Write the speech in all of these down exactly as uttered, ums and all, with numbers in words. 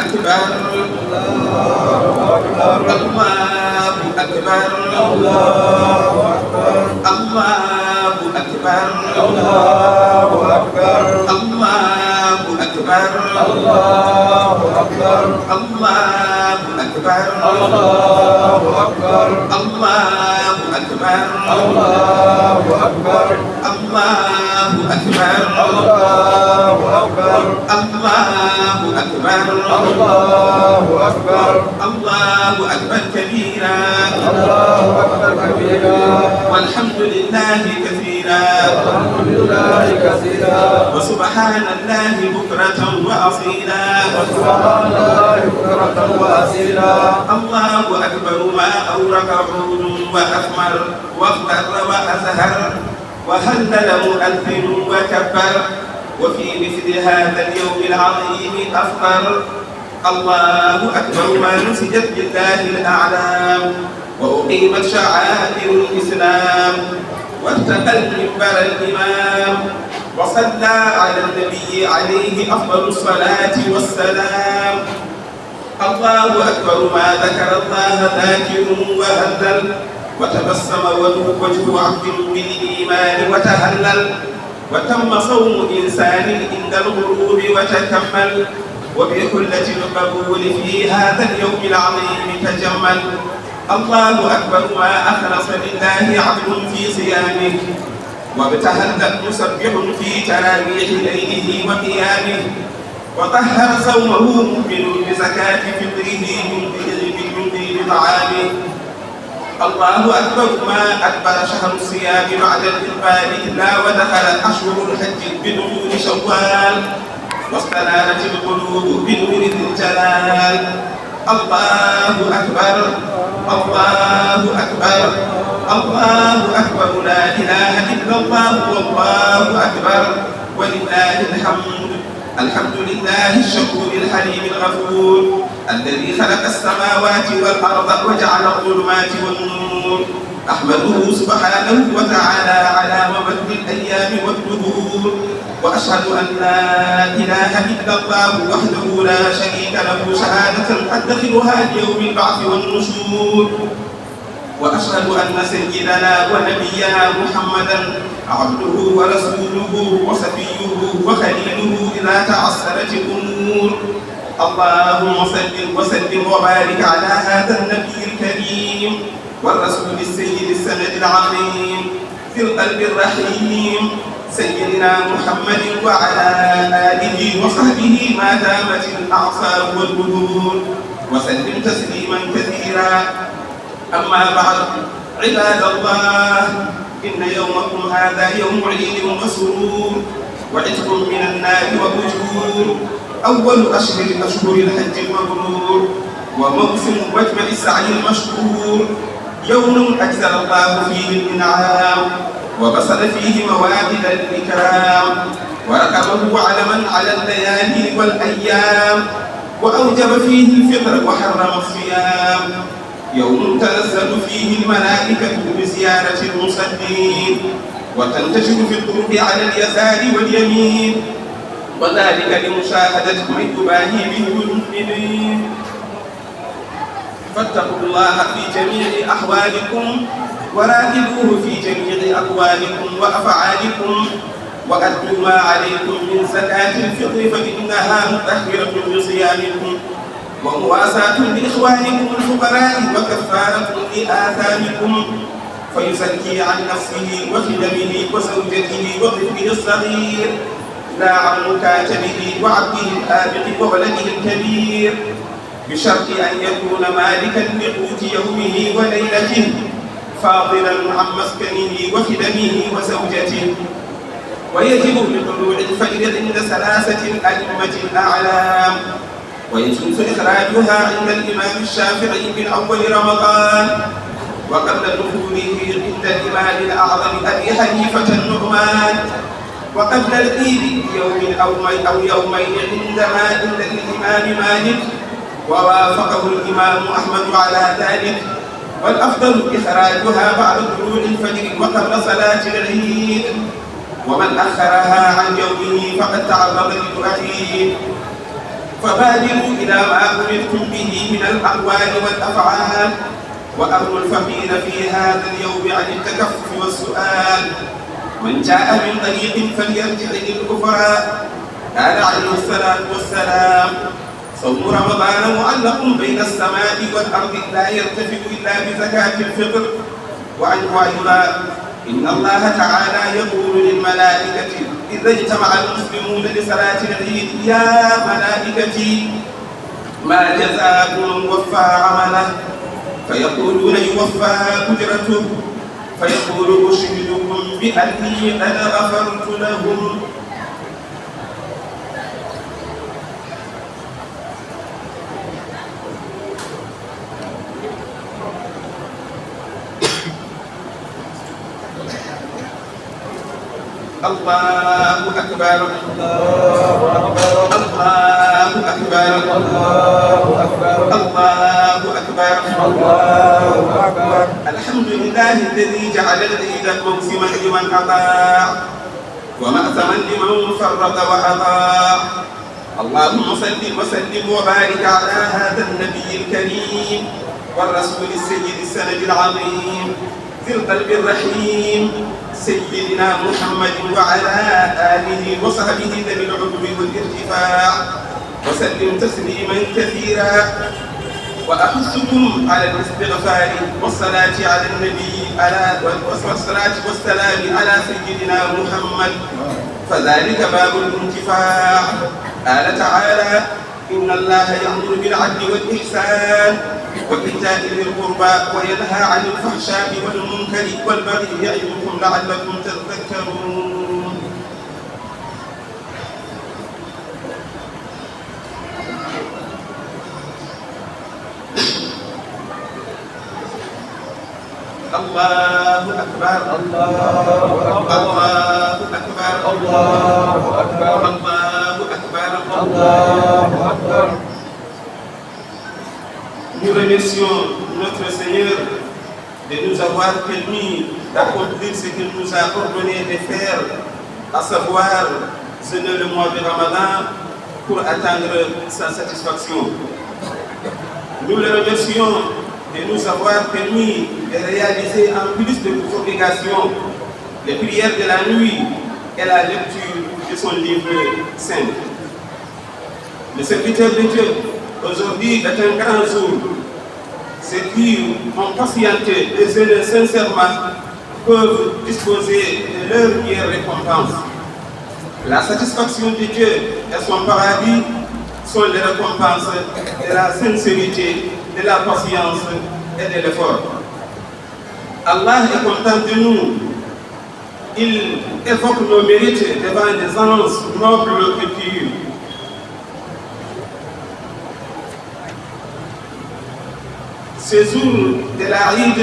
أكبر. الله أكبر. الله أكبر. الله أكبر. الله أكبر. الله أكبر. الله أكبر. الله أكبر. الله أكبر. الله أكبر. الله أكبر. الله أكبر. الله أكبر. الله أكبر. الله أكبر. الله أكبر. الله أكبر. الله أكبر كبيرا. الله أكبر كبيرا. والحمد لله كثيرا. والحمد لله كثيرا. وسبحان الله بكرة وأصيلا. وسبحان الله بكرة وأصيلا. الله أكبر ما أورق عود وأثمر واخضر وأزهر وهلل مؤذن وكبر وفي مثل هذا اليوم العظيم أفطر. الله أكبر ما نسجت لله الأعلام وأقيمت شعائر الإسلام وارتقى المنبر الإمام وصلى على النبي عليه أفضل الصلاة والسلام. الله أكبر ما ذكر الله ذاكر وهلل وتبسم وجه عبد بالإيمان وتهلل وتم صوم إنسان عند الغروب وتكمل وبحلة القبول في هذا اليوم العظيم تجمل. الله أكبر ما أخلص لله عبد في صيامه وابتهل مسبح في تراويح ليله وقيامه وطهر صومه مؤمن بزكاة فطره من طيب طعامه. الله أكبر ما أدبر شهر الصيام بعد الإقبال إلا ودخل أشهر الحج بدخول شوال واستنارت القلوب بنور ذي الجلال. الله أكبر. الله أكبر. الله أكبر لا إله إلا الله والله أكبر ولله الحمد. الحمد لله الشكور الحليم الغفور الذي خلق السماوات والأرض وجعل الظلمات والنور. أحمده سبحانه وتعالى على ممد الأيام والدهور وأشهد أن لا إله إلا الله وحده لا شريك له شهادة أدخرها ليوم البعث والنشور. وأشهد أن سيدنا ونبينا محمدا عبده ورسوله وصفيه وخليله إذا تعسرت الأمور. اللهم صل وسلم وبارك على هذا النبي الكريم والرسول السيد السند العظيم ذي القلب الرحيم سيدنا محمد وعلى آله وصحبه ما دامت الأعصار والبذور وسلم تسليما كثيرا. أما بعد، عباد الله، إن يومكم هذا يوم عيد وسرور وعتق من النار وأجور، أول أشهر أشهر الحج المبرور وموسم مجمع السعي المشكور، يوم أجزل الله فيه الإنعام وبسط فيه موائد الإكرام ورقمه علما على الليالي والأيام وأوجب فيه الفطر وحرم الصيام. يوم تنزل فيه الملائكة بزيارة المصلين وتنتشر في الطرق على اليسار واليمين وذلك لمشاهدة من يباهي به المؤمنين. فاتقوا الله في جميع أحوالكم وراقبوه في جميع أقوالكم وأفعالكم وأدوا ما عليكم من زكاة الفطر فإنها مطهرة لصيامكم ومواساة لإخوانكم الفقراء وكفارة لآثامكم، فيزكي عن نفسه وخدمه وزوجته وطفله الصغير، لا عن مكاتبه وعبده الآبق وولده الكبير، بشرط أن يكون مالكا لقوت يومه وليلته، فاضلا عن مسكنه وخدمه وزوجته، ويجب بطلوع الفجر عند ثلاثة الأئمة الأعلام، ويجوز إخراجها عند الإمام الشافعي من أول رمضان، وقبل دخوله عند الإمام الأعظم أبي حنيفة النعمان، وقبل العيد بيوم أو مي-، أو يومين عندما عند الإمام مالك، ووافقه الإمام أحمد على ذلك، والأفضل إخراجها بعد طلوع الفجر وقبل صلاة العيد، ومن أخرها عن يومه فقد تعرض للوعيد. فبادروا إلى ما أمرتم به من الأقوال والأفعال، وأغنوا الفقير في هذا اليوم عن التكفف والسؤال. من جاء من طريق فليرجع للأخرى. قال عليه الصلاة والسلام: صوم رمضان معلق بين السماء والأرض لا يرتفع إلا بزكاة الفطر. وعنه أيضا: إن الله تعالى يقول للملائكة إذا اجتمع المسلمون لصلاة العيد: يا ملائكتي، ما جزاء من وفى عمله؟ فيقولون: يوفى أجرته. فيقول: أشهدكم بأني قد غفرت لهم. الله أكبر. الله أكبر. الله أكبر. الله أكبر. الله أكبر. الله أكبر. الحمد لله الذي جعل العيد موسما لمن أطاع ومأثما لمن فرط وأضاع. اللهم صل وسلم وبارك على هذا النبي الكريم والرسول السيد السند العظيم ذي القلب الرحيم سيدنا محمد وعلى آله وصحبه ذوي العلو والارتفاع، وسلم تسليما كثيرا. وأحثكم على الاستغفار والصلاة على النبي، على، والصلاة والسلام على سيدنا محمد، فذلك باب الانتفاع. قال تعالى: إن الله يأمر بالعدل والإحسان وإيتاء ذي القربى وينهى عن الفحشاء والمنكر والبغي يعظكم لعلكم تذكرون. الله أكبر. الله أكبر. الله أكبر. الله أكبر. الله أكبر. الله أكبر. Nous remercions notre Seigneur de nous avoir permis d'accomplir ce qu'il nous a ordonné de faire, à savoir jeûner le mois de Ramadan pour atteindre sa satisfaction. Nous le remercions de nous avoir permis de réaliser, en plus de nos obligations, les prières de la nuit et la lecture de son livre saint. Le serviteur de Dieu, aujourd'hui est un grand jour. Ceux qui ont patienté et jeûné sincèrement peuvent disposer de leur meilleure récompense. La satisfaction de Dieu et son paradis sont les récompenses de la sincérité, de la patience et de l'effort. Allah est content de nous. Il évoque nos mérites devant des annonces nobles et pures. Ce jour de la Eid,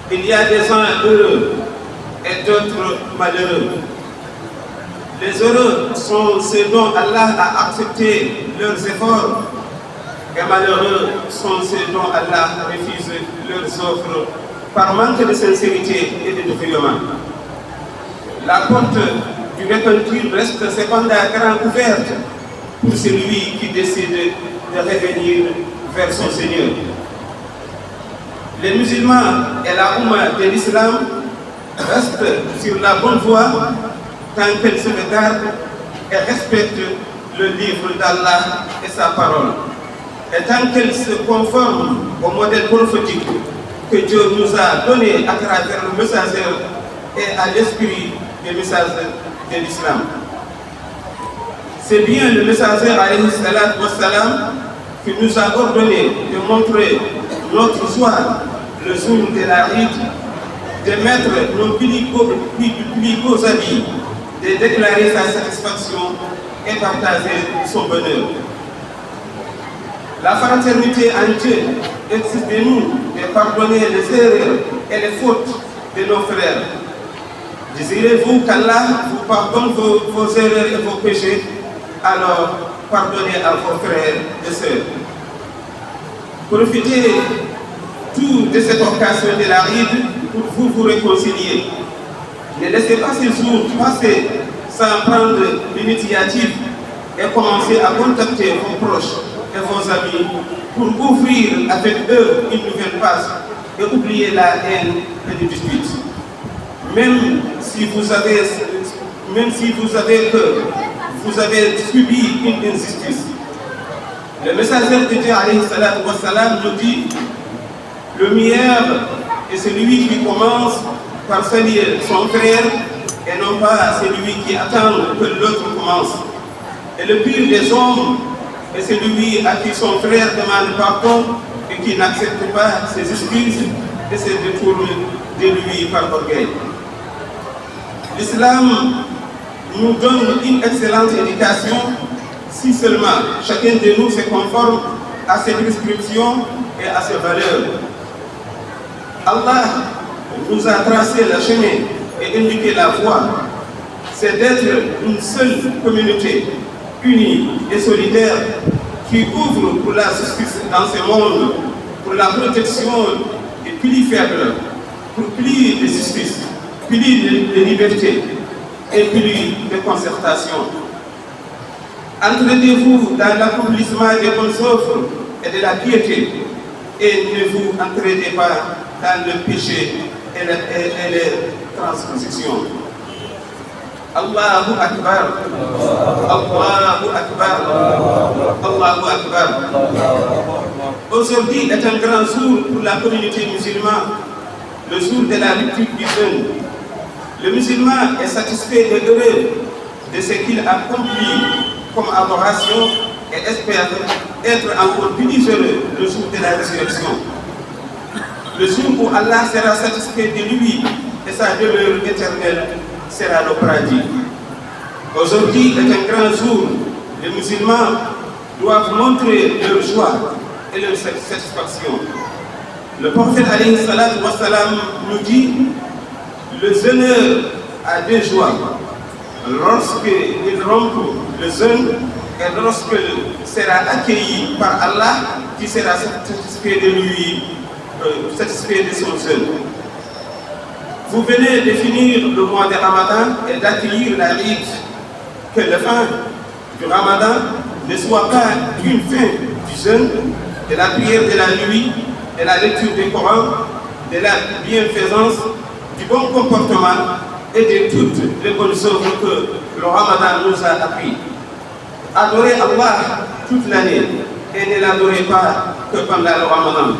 il y a des gens heureux et d'autres malheureux. Les heureux sont ceux dont Allah a accepté leurs efforts, et malheureux sont ceux dont Allah refuse leurs offres par manque de sincérité et de dévouement. La porte du repentir reste cependant grand ouverte pour celui qui décide de revenir vers son Seigneur. Les musulmans et la Oumma de l'islam restent sur la bonne voie tant qu'elle sauvegarde et respecte le livre d'Allah et sa parole, et tant qu'elle se conforme au modèle prophétique que Dieu nous a donné à travers le messager et à l'esprit des messages de l'islam. C'est bien le messager, alayhi salatu wassalam, qui nous a ordonné de montrer notre joie le jour de la Eid, de mettre nos plus beaux, plus, plus beaux habits, de déclarer sa satisfaction et partager son bonheur. La fraternité en Dieu exige de nous de pardonner les erreurs et les fautes de nos frères. Désirez-vous qu'Allah vous pardonne vos, vos erreurs et vos péchés ? Alors, pardonnez à vos frères et sœurs. Profitez tout de cette occasion de la Eid pour vous, vous réconcilier. Ne laissez pas ces jours passer sans prendre l'initiative et commencez à contacter vos proches et vos amis pour ouvrir avec eux une nouvelle page et oublier la haine et les disputes. Même si vous avez, même si vous avez peur, vous avez subi une injustice. Le messager de Dieu, alayhi salatu wassalam, nous dit, le meilleur est celui qui commence par saluer son frère et non pas celui qui attend que l'autre commence. Et le pire des hommes est celui à qui son frère demande pardon et qui n'accepte pas ses excuses et se détourne de lui par orgueil. L'islam nous donne une excellente éducation si seulement chacun de nous se conforme à ses prescriptions et à ses valeurs. Allah nous a tracé le chemin et indiqué la voie. C'est d'être une seule communauté unie et solidaire qui ouvre pour la justice dans ce monde, pour la protection des plus faibles, pour plus de justice, plus de, de liberté et plus de concertation. Entraidez-vous dans l'accomplissement des bonnes œuvres et de la piété, et ne vous entraidez pas dans le péché et, le, et, et les transgressions. Allahu Akbar. Allahu Akbar. Allahu Akbar. Aujourd'hui est un grand jour pour la communauté musulmane, le jour de la rupture du jeûne. Le musulman est satisfait et heureux de ce qu'il a accompli comme adoration et espère être encore plus heureux le jour de la résurrection. Le jour où Allah sera satisfait de lui et sa demeure éternelle sera le paradis. Aujourd'hui est un grand jour. Les musulmans doivent montrer leur joie et leur satisfaction. Le prophète, alayhi salatu wassalam, nous dit, le jeûneur a deux joies. Lorsqu'il rompt le jeûne et lorsqu'il sera accueilli par Allah, qui sera satisfait de lui, euh, satisfait de son jeûne. Vous venez de finir le mois de Ramadan et d'accueillir la Eid, que le fin du Ramadan ne soit pas qu'une fin du jeûne, de la prière de la nuit, de la lecture du Coran, de la bienfaisance, du bon comportement et de toutes les bonnes œuvres que le Ramadan nous a appris. Adorez Allah toute l'année et ne l'adorez pas que pendant le Ramadan.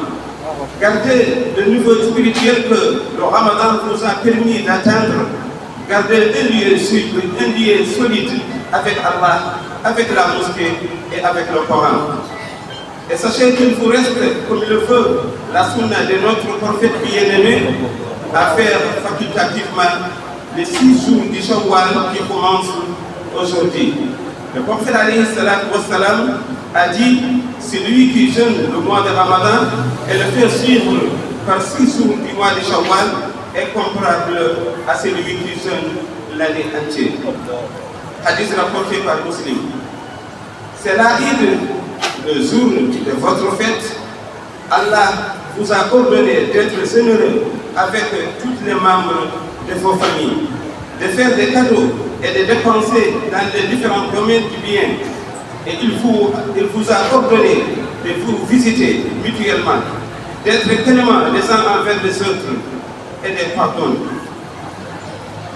Gardez le niveau spirituel que le Ramadan vous a permis d'atteindre. Gardez un lien, un lien solide avec Allah, avec la mosquée et avec le Coran. Et sachez qu'il vous reste, comme le veut la sunna de notre prophète bien-aimé, à faire facultativement les six jours du Shawwal qui commencent aujourd'hui. Le prophète, alayhi salatu wassalam, a dit, celui qui jeûne le mois de Ramadan et le fait suivre par six jours du mois de Shawwal est comparable à celui qui jeûne l'année entière. Hadith rapporté par Muslim. C'est l'Aïd, le jour de votre fête. Allah vous a ordonné d'être généreux avec tous les membres de vos familles, de faire des cadeaux et de dépenser dans les différents domaines du bien. Et il vous, il vous a ordonné de vous visiter mutuellement, d'être clément les uns envers les autres et de pardonner.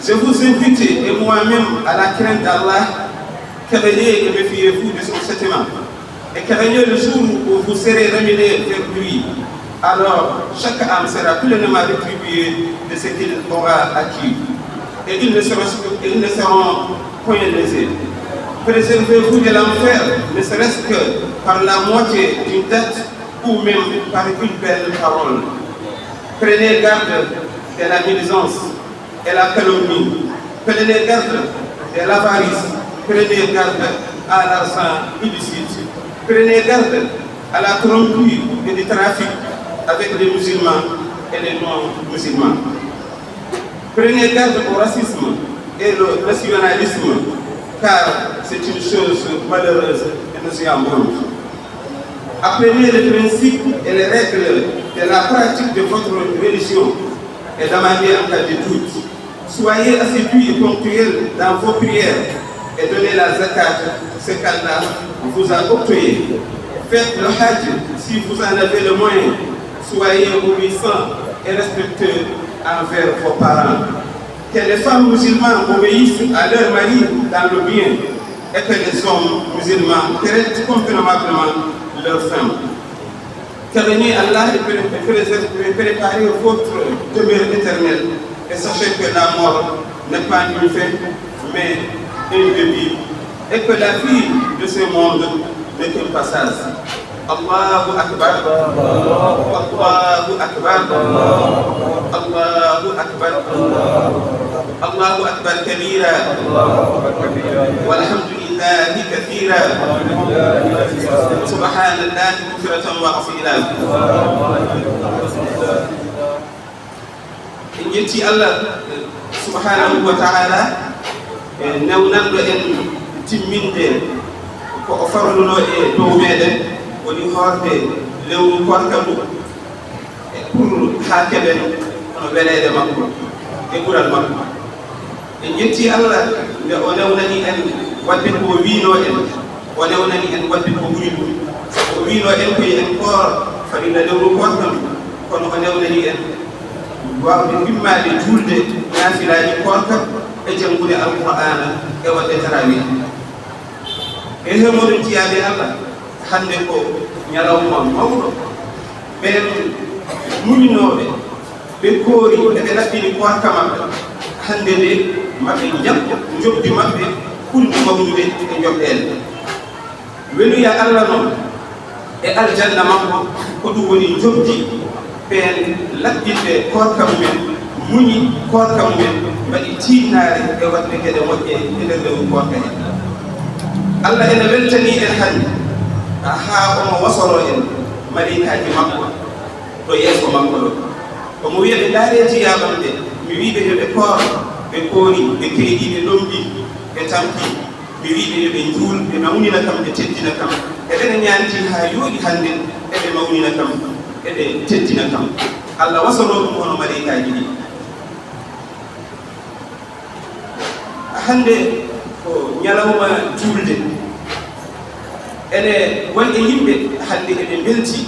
Je vous invite et moi-même à la crainte d'Allah. Craignez et méfiez-vous de son châtiment. Et craignez le jour où vous serez ramenés vers lui. Alors, chaque âme sera pleinement rétribuée de ce qu'il aura acquis. Et ils ne seront, et ils ne seront point lésés. Préservez-vous de l'enfer, ne serait-ce que par la moitié d'une date ou même par une belle parole. Prenez garde de la médisance et la calomnie. Prenez garde de l'avarice. Prenez garde à l'argent illicite. Prenez garde à la tromperie et du trafic avec les musulmans et les non-musulmans. Prenez garde au racisme et le nationalisme, car c'est une chose malheureuse et nauséabonde. Apprenez les principes et les règles de la pratique de votre religion et demandez en cas de doute. Soyez assidus et ponctuels dans vos prières et donnez la zakat Ce qu'Allah vous a octroyé. Faites le Hajj si vous en avez le moyen. Soyez obéissants et respectueux envers vos parents. Que les femmes musulmanes obéissent à leurs maris dans le bien et que les hommes musulmans traitent convenablement leurs femmes. Qu'Allah et pré-, et pré-, et préparer votre demeure éternelle. Et sachez que la mort n'est pas une fin, mais un début. Et que la vie de ce monde n'est qu'un passage. Allahu Akbar. Allahu Akbar. Allahu Akbar. Allahu Akbar kabira. Walhamdulillahi kathira. Subhanallahi bukratan wa asila. En njetti Allah subhanahu wa ta'ala, e newnanɗo en timminde ko o farluno e dow meɗen, woni hoorde lewru koorka ndu, e pour haa keɓen hono weleede makko e ɓural makko. En njetti Allah nde o newnani en waɗde ko o wiino en, o newnani en waɗde ko ɓuri ɗum. O wiino en ko yo en koor farilla lewru koorka ndu, kono o newnani en waawde wimmaade juulde naafilaaji koorka e janngude Alqur'aana e waɗde tarawih. E he moɗon jiyaaɓe Allah, hannde ko ñalawma mawɗo. Ɓeen muñnooɓe, ɓe koori, ɓe ɓe laɓɓini koorka maɓɓe, hannde nde maɓɓe njaɓɓo njoɓdi maɓɓe ɓurndi mawnude e njoɓɗeele. Weluya Allah noon e aljanna makko, ko ɗum woni njoɓdi ɓeen laɓɓinɓe koorka mumen, muñi koorka mumen, mbaɗi tiinnaare e waɗde geɗe moƴƴe e nder lewru koorka hee. Allah ene weltanii en hannde, haa omo wasoroo en maleykaaji makko ɗo yeeso makko ɗo. Omo wiya ɓe, "Ndaaree jiyaaɓe am ɓe, mi wii ɓe yo ɓe koor, ɓe koori, ɓe keeɗi, ɓe lombi, ɓe tampi." Mi wi'i ɓe yo ɓe njuul, ɓe mawnina kam, ɓe teddina kam. Eɓe ne ñaantii haa yooɗi hannde, eɓe mawnina kam, eɓe teddina kam. Allah wasoroo ɗum hono maleykaaji ɗi. Hannde ko ñalawma juulde. Ene won e yimɓe hannde eɓe mbelti,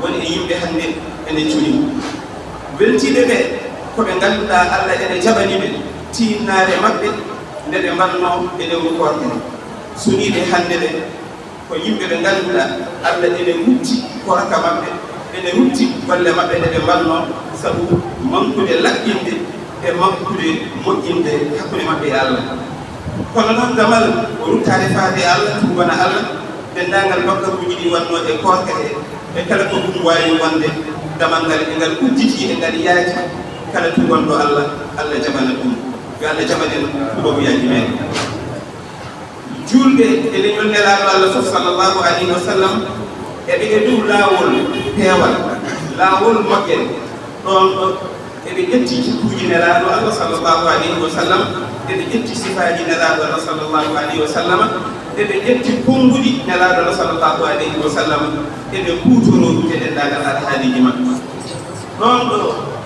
won e yimɓe hannde ene cuni. Weltiiɓe ɓe ko ɓe ngannduɗaa Allah ene jaɓani ɓe tiinnaare maɓɓe nde ɓe mbaɗnoo e lewru koorka nde. Suniiɓe hannde ɓe ko yimɓe ɓe ngannduɗaa Allah ene rutti koorka maɓɓe, ene rutti golle maɓɓe ɗe ɓe mbaɗnoo, sabu mankude laɓɓinde e mankude moƴƴinde hakkunde maɓɓe e Allah. Kono noon, damal ko ruttaade faade e Allah, tuubana Allah denndaangal bakkaruuji ɗi wonnoo e koorka he, e kala ko ɗum waawi wonde, damal ngal e ngal udditi, e ngal yaaji kala tuubanɗo Allah, Allah jaɓana ɗum. Yo Allah jaɓan en tuubabuyaaji men. Juulɓe e leñol Nelaaɗo Allah fof, sallallahu alayhi wa sallam, eɓe e dow laawol peewal, laawol moƴƴere. Ɗoon ɗo eɓe ƴetti jikkuuji Nelaaɗo Allah, sallallahu alayhi wa sallam, eɓe ƴetti sifaaji Nelaaɗo Allah, sallallahu alayhi wa sallam, eɓe ƴetti konnguɗi Nelaaɗo Allah, sallallahu alayhi wa sallam, eɓe kuutoroo ɗum e denndaangal alhaaliiji maɓɓe. Ɗoon ɗo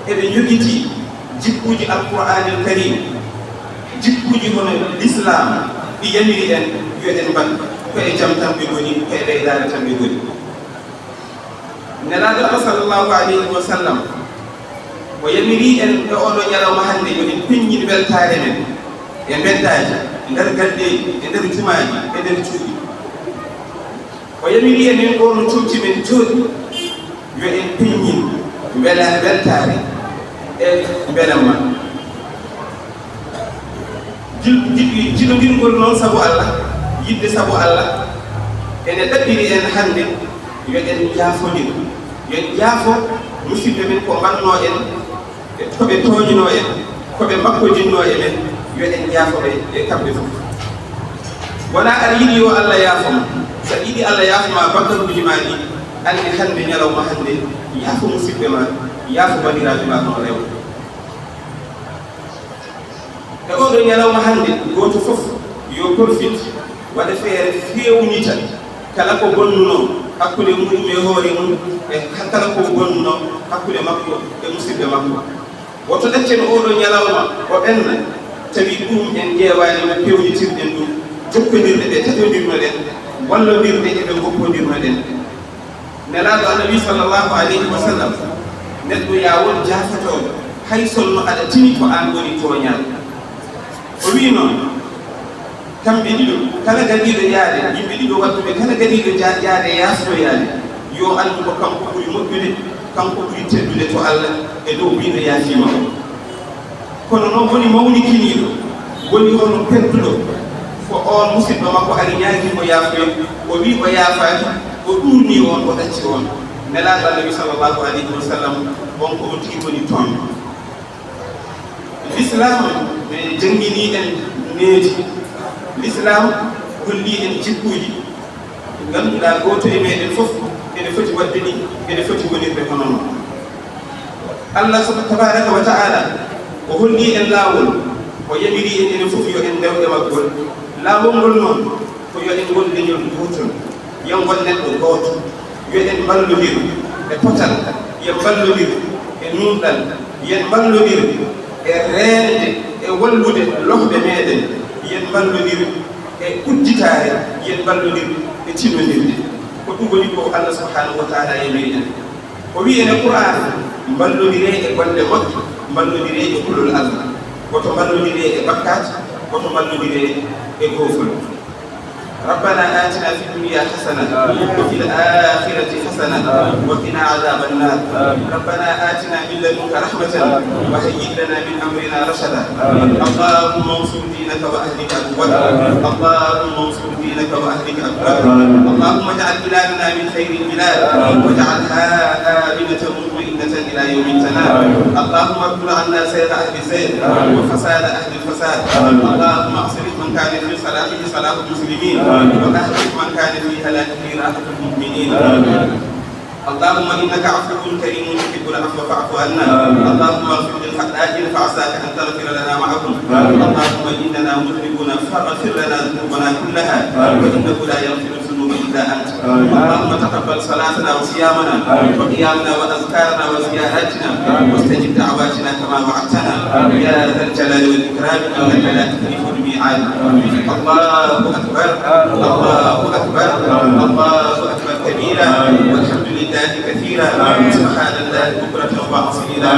eɓe njogitii jikkuuji Alqur'aanil Kariim, jikkuuji hono Lislaam, ɗi yamiri en yo en mbaɗ, ko e jam tan ɓe ngoni, ko e ɓeydaare tan ɓe ngoni. Nelaaɗo Allah, sallallahu alayhi wa sallam, o yamiri en e oo ɗoo ñalawma hannde yo en peññin weltaare men e mbeddaaji, e nder galleeji, e nder jumaaji, e nder cuuɗi. O yamiri en, en oo no comci men jooɗi, yo en peññin wela-, weltaare e mbelamma. Jil-, jiɗ-, jiɗondirgol noon sabu Allah, yiɗde sabu Allah, ene ɗaɓɓiri en hannde yo en njaafondir, yo en njaafo musidɓe men ko mbannoo en, e ko ɓe tooñinoo en, ko ɓe mbakkodinnoo e men, yo en njaafo ɓe e kamɓe fof. Wonaa aɗa yiɗi yo Allah yaafo ma. So aɗa yiɗi Allah yaafo ma bakkaruuji ma ɗi, anndi hannde, ñalawma hannde, yaafo musidɓe ma, yaafo banndiraaɓe ma hono rewɓe. E oo ɗoo ñalawma hannde, gooto fof yo profit, waɗa feere feewnita kala ko bonnunoo hakkunde muɗum e hoore mum, e kala ko bonnunoo hakkunde makko e musidɓe makko. Woto ɗaccen oo ɗoo ñalawma o ɓenna, tawi ɗum en ƴeewaani no peewnitirɗen ɗum. jokkondirde ɓe tatondirno ɗen, wallondirde e ɓe goppondirno ɗen. Nelaaɗo Annabi sallallahu alayhi wa sallam, neɗɗo yaa won jaafatooɗo, hay sonno aɗa tini ko aan woni tooñaaɗo. O wii noon, kamɓe ɗiɗo, kala gadiiɗo yaade, yimɓe ɗiɗo waɗtuɓe, kala gadiiɗo ja-, yaade yaafnoyaade, yo anndu ko kanko ɓuri moƴƴude, kanko ɓuri teddude to Allah e dow wii no yaafiima o. Kono noon woni mawnikiniiɗo, woni hono perduɗo, ko oon musidɗo makko ari ñaagii mo yaafuya, o wii o yaafaaki, o ɗuurnii oon, o ɗacci oon. Nelaaɗo Annabi sallallahu alayhi wa sallam, on ko on tigi woni tooñɗo. Lislaam, ɓe jannginii en needi. Lislaam hollii en jikkuuji ɗi ngannduɗaa gooto e meɗen fof ene foti waɗde ɗi, ene foti wonirde hono noon. Allah sub-, tabaaraka wa ta'ala, o hollii en laawol, o yamirii en enen fof yo en ndew ɗemagol. Laawol ngol noon, ko yo en ngon leñol gootol, yo ngon neɗɗo gooto, yo en mballondir e potal, yo en mballondir e nuunɗal, yo en mballondir e reende, e wallude lohɓe meɗen, yo en mballondir e udditaare, yo en mballondir e tinondirde. Ko ɗum woni ko Allah subhanahu wa ta'ala yamiri en. O wii en e Qur'aana, mballondiree e golle moƴƴe, mballondiree e kulol Allah. Woto mballondiree e bakkaat, woto mballondiree e goofol. ربنا آتنا في الدنيا حسنة وفي الآخرة حسنة وقنا عذاب النار. ربنا آتنا من لدنك رحمة وهيئ لنا من أمرنا رشدا. اللهم انصر دينك وأهلك عدوك. اللهم انصر دينك وأهلك عدوك. اللهم اجعل بلادنا من خير البلاد واجعلها آمنة مطمئنة إلى يوم التناد. اللهم ارد عنا سير أهل الزيغ وفساد أهل الفساد. اللهم أصلح من كان في صلاحه صلاح المسلمين وأهلك من كان في هلاكه راحة المؤمنين. اللهم إنك عفو كريم تحب العفو فاعف عنا. اللهم اغفر للخطائين فعساك أن تغفر لنا معهم. اللهم إننا مذنبون فاغفر لنا ذنوبنا كلها فإنه لا يغفر الذنوب إلا أنت. اللهم تقبل صلاتنا وصيامنا وقيامنا وأذكارنا وزياراتنا واستجب دعواتنا كما وعدتنا يا ذا الجلال والإكرام إنك لا تخلف الميعاد. الله أكبر، الله أكبر، الله أكبر كبيرا والحمد لله كثيرا سبحان الله بكرة وأصيلا.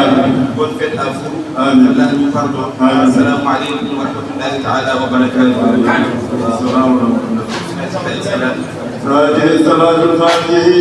Bonne fête à vous. Amin. Allah nous pardonne. Amin. Assalamu alaikum wa rahmatullahi ta'ala wa barakatuh. Wa alaikum salam wa rahmatullah. Fatiha, salatul fatihi.